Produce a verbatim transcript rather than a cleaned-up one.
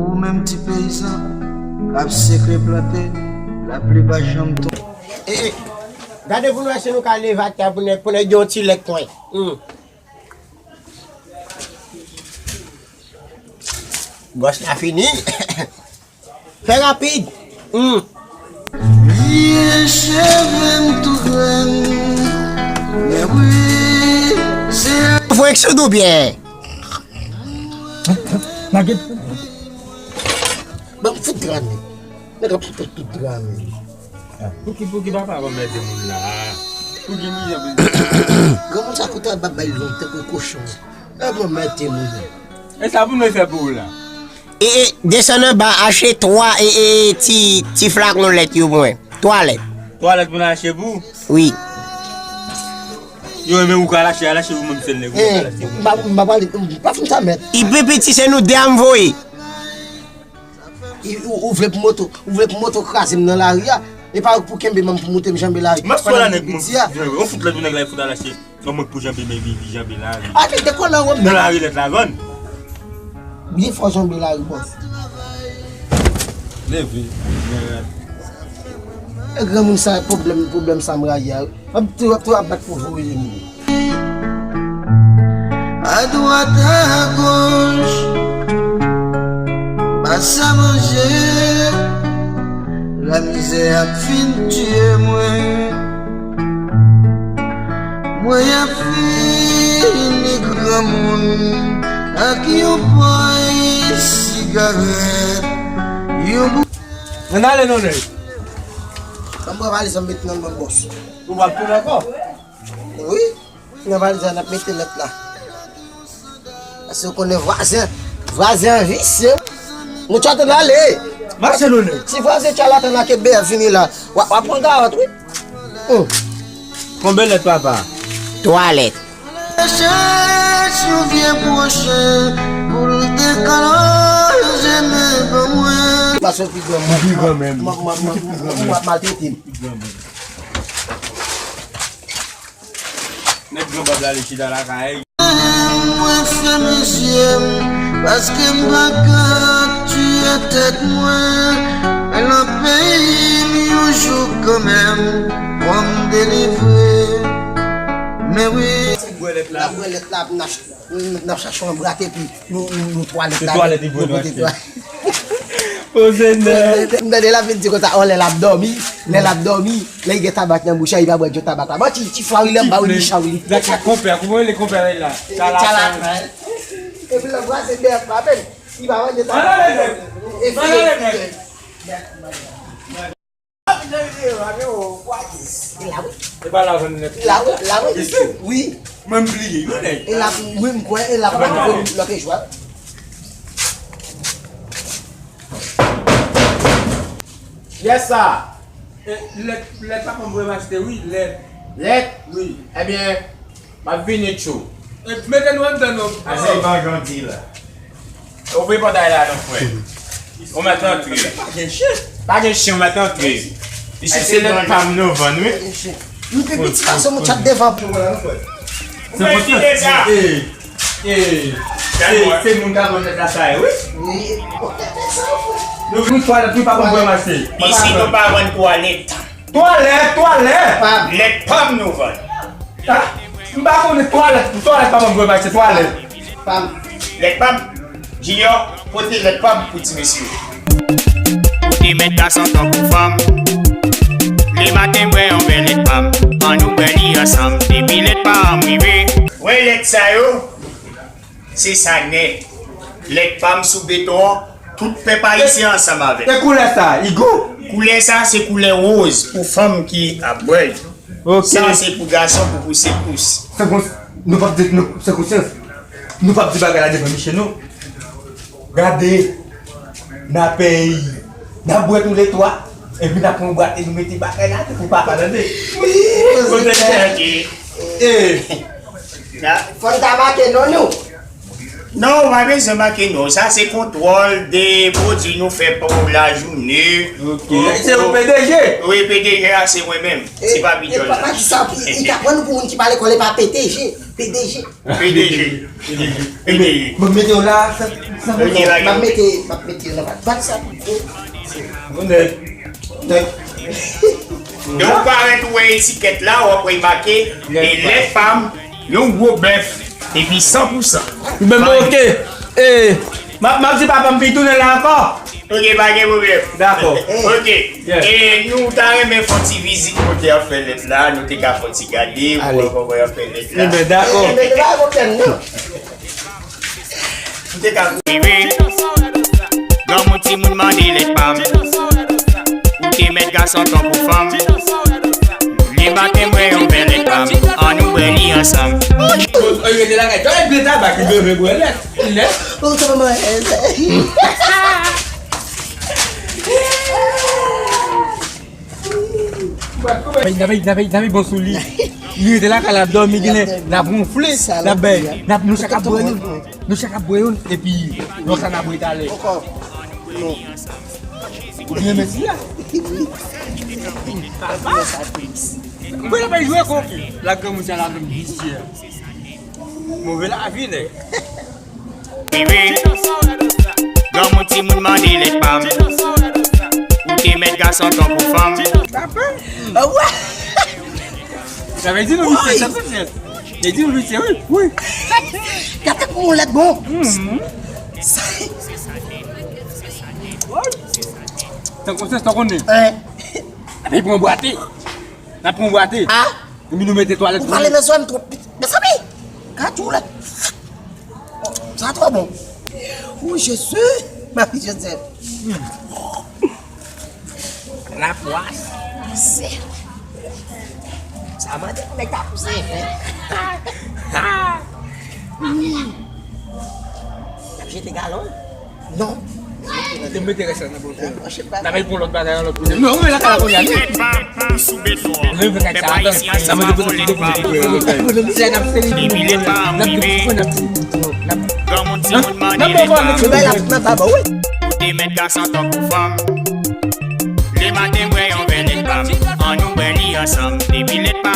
Ou menm ti peyizan k ap sekre plante, lapli pa janm tonbe. E, e, gade pou n wè si nou ka leve atè pou nèg, pou nèg gen yon ti lèt mwen. Hmm. Gwòs la fini. Fè rapid. Hmm. Vye cheve m tou grenn. Men wi, se Frenk Soud oubyen? Nèg Ban m fout dra nèg. Nèg ap fout tout dra nèg. Pouki, pouki papa pa mèt moun la? Pouki mizè pou Granmoun sa kote ap bay lontan pou kochon. Epa mèt moun. E sa pou nou fè pou ou la? E, e, desann anba, achte twa, e, e, ti, ti flakon lèt yo pou mwen. Twa lèt. Twa lèt pou n achte pou ou? Wi. Yo, men ou ka lache, a lache pou mwen, m sèl nèg, ou ka lache pou mwen. M pa, m pa pale, m pa fin sa mèt. I pi piti, se nou de a m voye. I, ou, ou vle pou moto, ou vle pou moto kraze m nan lari a. E pa ou pou kenbe m pou moute m janbe lari. M ap swa la nèg, mwen, on fout lèt pou nèg la, fout al achte. Yon mwen pou janbe, men li, li janbe lari. A, men dekolan wè m. Nan lari lèt la vann. Byen fò janbe lari, bòs. Leve. E granmoun sa, pwoblèm, pwoblèm sa m rayi a. W ap tou, w ap tou ap bat pou voye moun. Adwat agoch, pa sa manje, lamizè ap fin tiye mwen. Mwen ap fini granmoun ak yon pòy sigarèt, yon bou- Ann ale non nèg. Ban m pran valiz la, m met nan men bòs. Ou p ap tounen ankò? Wi. Nan valiz la, n ap mete lèt la. Paske w konnen vwazen, vwazen an visye. Nou tchat ann ale. Mache non nèg. Si vwazen tchalatan la kenbe a vini la, w a, w a pran gawòt, wi. Hmm. Konbyen lèt, papa? Twa lèt. Chèche yon vye pwochen pou l te ka lonje men ban mwen. Paske w pi gran, m pi gran menm. M, m, m, m, m ap maltrete m. Nèg gran bab la, li chita lakay. Mwen fèmen zye m, paske m pa ka tiye tèt mwen. Al nan peyi m yon jou kanmenm, fò m delivre. Men wi. Bwè lèt la. N ap bwè lèt la, n ap, n ap chache yon brat epi nou, nou, nou twalèt la. Se twalèt li bwè nou achte. Poze nèg. M tande l ap vin di konsa, o, lè l ap dòmi, lè l ap dòmi, lè l gen tabak nan bouch la, li pa bwè djòl tabak la. Bon, ti, ti fwa wi, lè m ba wi, li chay wi. Zak sa konpè, kouman rele konpè la? Chalatan. Chalatan. Epi lè vwazen dèyè frape l, li pa manje tabak. Ann ale nèg. Ann ale nèg. E la wi. E pa la vann nèt. La wi, la wi. Isi. Wi. Mwen m bliye, wi, nèg. E la, wi, m kwè, e la pa lòt jou. Yes, sir. E, lèt, lèt papa m voye m achte, wi, lèt. Lèt? Wi. Ebyen, m ap vini tchou. E, mete nou anndan non. Ase ban grandi la. Ouvri pòtay la non, frè. Ou mèt antre. Pa gen chen. Pa gen chen, ou mèt antre. Isi se lèt pa m nou vann, wi. M pi piti pase moun tchat devan pou mwen, wi, frè. Se konsyans. E, e, se, se moun ka vann lèt la sa ye, wi. Wi. Nou vin twalèt, nou pa konn bwè mache. Isi nou pa vann twalèt. Twalèt, twalèt. Lèt pa m nou vann. Ha? M pa konnen twalèt, twalèt pa ban m bwè mache, twalèt. Pa m. Lèt pa m. Junior, pote lèt pa m pou ti mesye. Ou te mèt gason tankou fanm. Lematen bwè yon vè lèt pa m. Ann nou bwè li ansanm. Depi lèt pa m rive. Wè lèt sa yo. Se sa nèt. Lèt pa m sou beton an, tout pèp ayisyen ansanm avè l. E koulè sa, Igo? Koulè sa, se koulè woz pou fanm ki ap bwè l. Ok. Sa, se pou gason, pou pouse pous. Se kon-, nou p ap di, nou, se konsyans. Nou p ap di bagay la devan miche, non. Gade, n a pèyi, n a bwè toulètwa, epi n a pran bwat e nou mete bagay la, pou papa, tande. Wi, kote chèche. E. Fò n ta make non nou. Non, ou pa bezwen make non. Sa se kontwòl de pwodui nou fè pou lajounen. Ok. Se ou P D G? Wi, P D G a se mwen menm. Se pa Pitol la. Pa di sa, li ka pran nou pou moun ki pa lekòl, e pa P T G, P D G. P D G. P D G. Bon, mete yo la, san, san, m ap mete, m ap mete yo nan bat. Bat sa. Donk, parèt ou wè etikèt la, w ap wè make e lèt pa m, yon gwo bèf, epi san pou san. Men, men, ok. E, m ap, m ap di papa m pi tounen la ankò. Ok, pa gen pwoblèm. Dakò. Ok. E nou ta renmen fè yon ti vizit kote y ap fè lèt la, nou te ka fè yon ti gade, pou wè kòman y ap fè lèt la. Enben, dakò. Enben, nou pa gen pwoblèm, non. Rive, granmoun timoun mande lèt pa m. Ou te mèt gason tankou fanm. Lè maten m wè yon bèl lèt pa m. Ann nou bwè li ansanm. Oy, rete lakay. Tande byen tabak, li bezwen bwè lèt. Lèt. Ou se manman. N ap, n ap, n ap bon sou li. Li rete lakay, l ap dòmi, genlè l ap wonfle, l ap bay, n ap, nou chak ap bwè youn, nou chak ap bwè youn, epi lòt la n ap bwè talè. Ankò. Non. Ou byen mèsi a. Mwen la pa jwe konki. La granmoun sa la menm visye. Move lavi, nèg. Rive, granmoun timoun mande lèt pa m. Ou te mèt gason tankou fanm. Wè. Sa vle di nou visye, sa vle di. Vle di nou visye, wi, wi. Gade pou yon lèt bon. Tankou se sa konnen. N ap pran bwate. N ap pran bwate. Ah. Epi nou mete twalèt. Ou pale nan zòn twòp. Mezanmi. Gade yon lèt. Sa twò bon. Oh, Jezi. Marie Joseph. La pwas. Se. Sa mande pou nèg ta pouse fè. Wi. N ap jete galon. Non. Te mete rès la nan bouton. N ap al pou lòt bagay, lòt kote. Non, ou la ka la kounye a, wi. Leve kay sa, atann. Sa mande pou lòt kote, pou lòt kote. Se n ap fè li. N ap di, n ap di. Granmoun timoun mande lèt pa m. Ou te mèt gason tankou fanm. Lè maten m wè yon vè lèt pa m. Ann nou bwè li ansanm. Depi lèt pa